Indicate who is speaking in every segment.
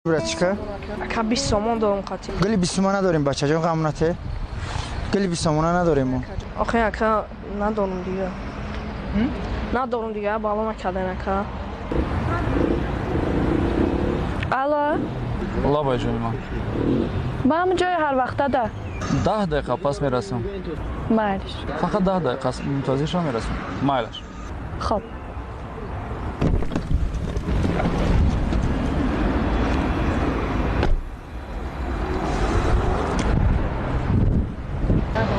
Speaker 1: Братчика?
Speaker 2: Ака 20 сомон дорум қати.
Speaker 1: Гули 20 сомон надорем бачаҷон, ғам нате. Гули 20 сомона надорем мо.
Speaker 2: Охе ака надорум дига. Надорум дига, бало накардан ака.
Speaker 3: Алло.
Speaker 4: Лабай ҷони ман.
Speaker 3: Ба ҳамин ҷои ҳар вақта да.
Speaker 4: 10 дақиқа пас мерасам.
Speaker 3: Майлиш.
Speaker 4: Фақат 10 дақиқа мунтазир шав мерасам. Майлаш.
Speaker 3: Хоб.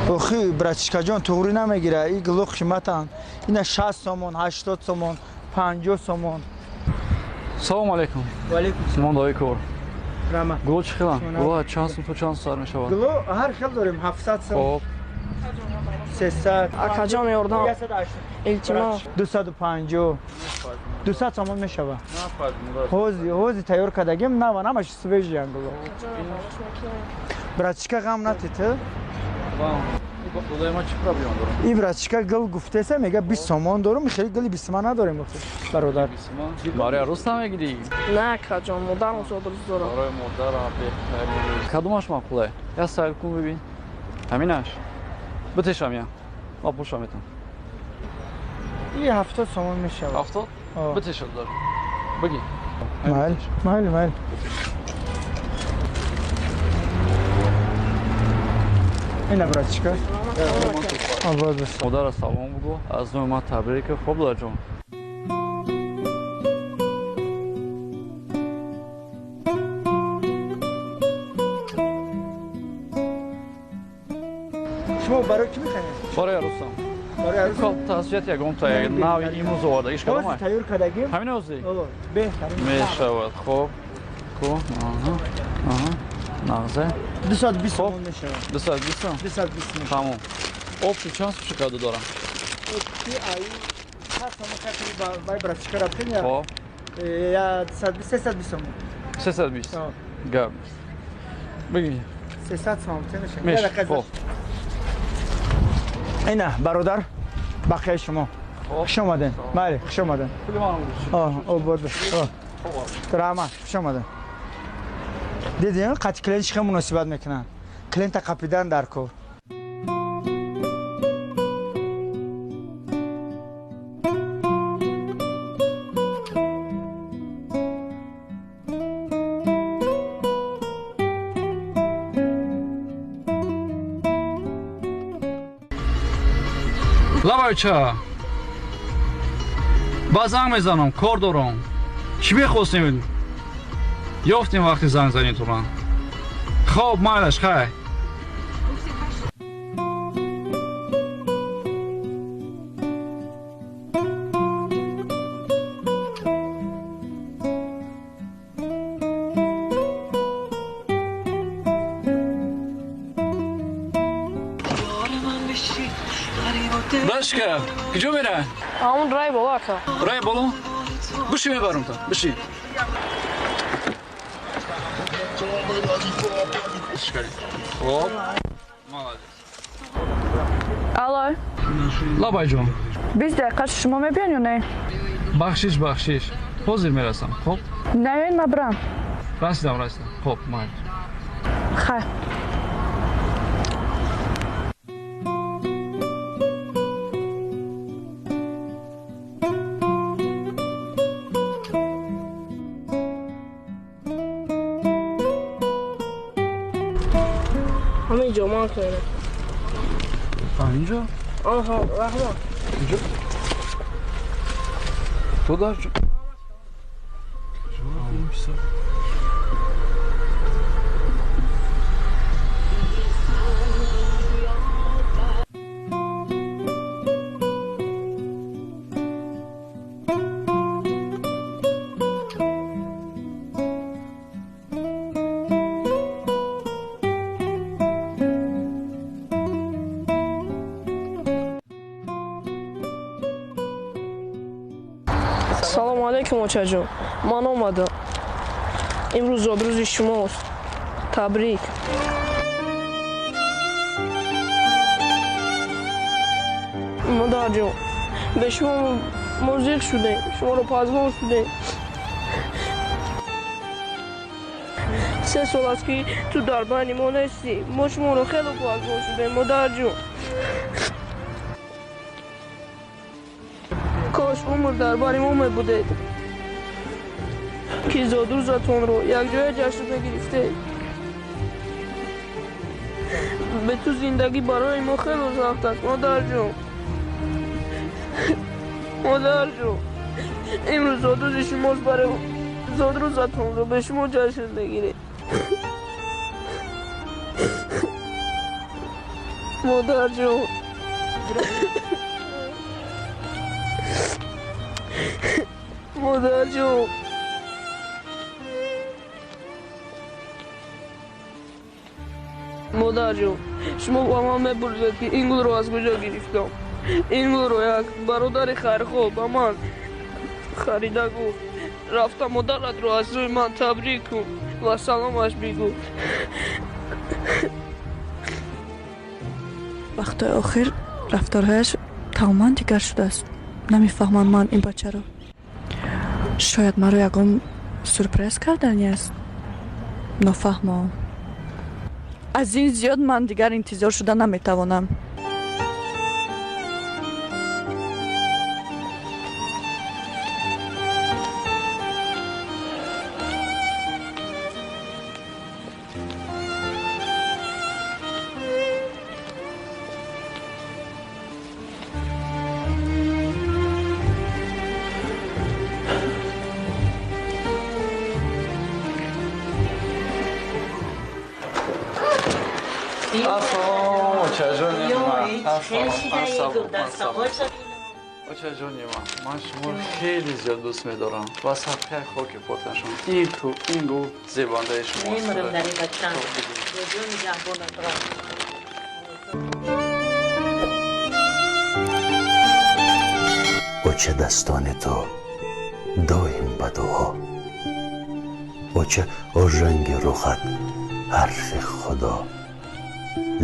Speaker 1: Охи братишкаҷон туғрӣ намегира. И гуло қиматанд. Ина 60 сомон, 80 сомон, 50 сомон.
Speaker 4: Салом алейкум.
Speaker 1: Ва алейкум
Speaker 4: салом. Мондаи кор.
Speaker 1: Рама.
Speaker 4: Гуло чӣ хеланд? Гуло чанд сум то чанд сар мешавад?
Speaker 1: Гуло ҳар хел дорем 700 сом.
Speaker 4: Хоб.
Speaker 1: 300.
Speaker 2: Акаҷон ёрдам. Илтимос.
Speaker 1: 250. 200 сомон мешавад. Ҳози ҳози тайёр кардагим нава намаш свежий гуло. Братишка ғам натӣ ту?
Speaker 4: Додаи ман чӣ проблема дорам?
Speaker 1: И братишка гул гуфтеса мега 20 сомон дорум, хеле гули 20 сомон надорем бародар.
Speaker 4: Барои арӯс намегирӣ?
Speaker 2: Не акаҷон, модарам зодрӯз дорам.
Speaker 4: Барои модарам беҳтарин. Кадомаш маъқулае? Я сайр кун бибин. Ҳаминаш? Битешам я. Ма пулша метам.
Speaker 1: И 70 сомон мешавад.
Speaker 4: 70? Битеша дар. Бигӣ.
Speaker 1: Майл, майл, майл. Ина братишка. Обод бош.
Speaker 4: Модара салом бугӯ. Аз номи ман табрик. Хоб дадаҷон.
Speaker 1: Шумо барои кӣ мехаред?
Speaker 4: Барои арӯсам.
Speaker 1: Барои арӯсам?
Speaker 4: Хоб тасвият ягон та нави имрӯз оварда. Иш кадом?
Speaker 1: Ҳозир тайёр кардагим.
Speaker 4: Ҳамин ҳозир?
Speaker 1: Беҳтарин.
Speaker 4: Мешавад. Хоб. Ку. Аҳа. Аҳа. Нағзе.
Speaker 1: 220 сомон мешавад.
Speaker 4: 220 сом?
Speaker 1: 220 мешавад.
Speaker 4: Тамом. Опти чанд сум шикаду дорам?
Speaker 1: Опти ай 100 сомон хатри бай братишка рафтем я.
Speaker 4: Хоб.
Speaker 1: Я 220 320 сомон.
Speaker 4: 320. Гап. Бигӣ.
Speaker 1: 300 сомон мешавад.
Speaker 4: Мешавад. Хоб.
Speaker 1: Ина бародар, бақияи шумо. Хуш омадед. Бале, хуш омадед. Обод бош. Раҳмат, хуш омадед. Дидем, қати клиент чӣ хел муносибат мекунанд. Клиента қапидан дар кор.
Speaker 4: Лабайча. Ба занг мезанам, кор дорам. Чӣ мехостем? Ёфтем вақти занг занӣ тура. Хоб, майлаш, хай. Башка, куҷо мера?
Speaker 2: Ҳамон рай боло ака.
Speaker 4: Рай боло? Биши мебарам та, биши. Хоб. Молодец.
Speaker 3: Алло.
Speaker 4: Лабайҷон.
Speaker 3: 20 дақиқа шумо мебиён ё не?
Speaker 4: Бахшиш, бахшиш. Ҳозир мерасам. Хоб?
Speaker 3: Наёин ма бирам.
Speaker 4: Расидам, расидам. Хоб, майли.
Speaker 3: Хай.
Speaker 2: Ҳамин ҷо ман кунем.
Speaker 4: Ҳаминҷо?
Speaker 2: Аҳа, раҳмат.
Speaker 4: Инҷо? Ту дар ҷо?
Speaker 2: Салому алейкум, очаҷон. Ман омадам. Имрӯз зодрӯзи шумост. Табрик. Модарҷон, бе шумо мо зиқ шудем, шуморо пазмон шудем. 3 сол аст ки ту дар байни мо нестӣ. Мо шуморо хеле пазмон шудем, модарҷон. Кош умр дар бари мо мебудед, ки зодрӯзатонро якҷоя ҷашн мегирифтед. Бе ту зиндагӣ барои мо хеле сахт аст, модарҷон. Модарҷон, имрӯз зодрӯзи шумост, барои зодрӯзатонро бе шумо ҷашн мегирем. Модарҷон, модарҷон. Модарҷон, шумо ба ман мепурсед, ки ин гулро аз куҷо гирифтам. Ин гулро як бародари хайрхоҳ ба ман харида гуфт: рафта модаратро аз рӯи ман табрик кун ва саломаш бигӯ.
Speaker 3: Вақтҳои охир рафторҳояш тамоман дигар шудааст. Намефаҳмам ман ин бачаро. Шояд маро ягон сюрприз кардани аст. Нофаҳмо. Аз ин зиёд ман дигар интизор шуда наметавонам.
Speaker 4: Очаҷони ман, ман шуморо хеле зиёд дӯст медорам ва садқаи хоки поташон. Ин ту, ин гул зебандаи шумост.
Speaker 5: Оча, дастони ту доим ба дуо. Оча, ожанги рухат ҳарфи Худо.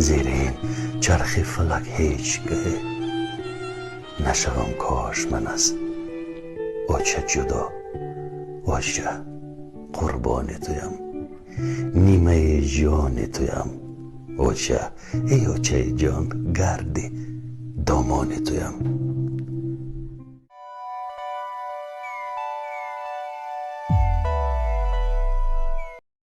Speaker 5: Зери ин чархи фалак ҳеҷ гаҳе нашавам кош ман аз оча ҷудо. Оча, қурбони туям, нимаи ҷони туям. Оча, эй очаи ҷон, гарди домони туям.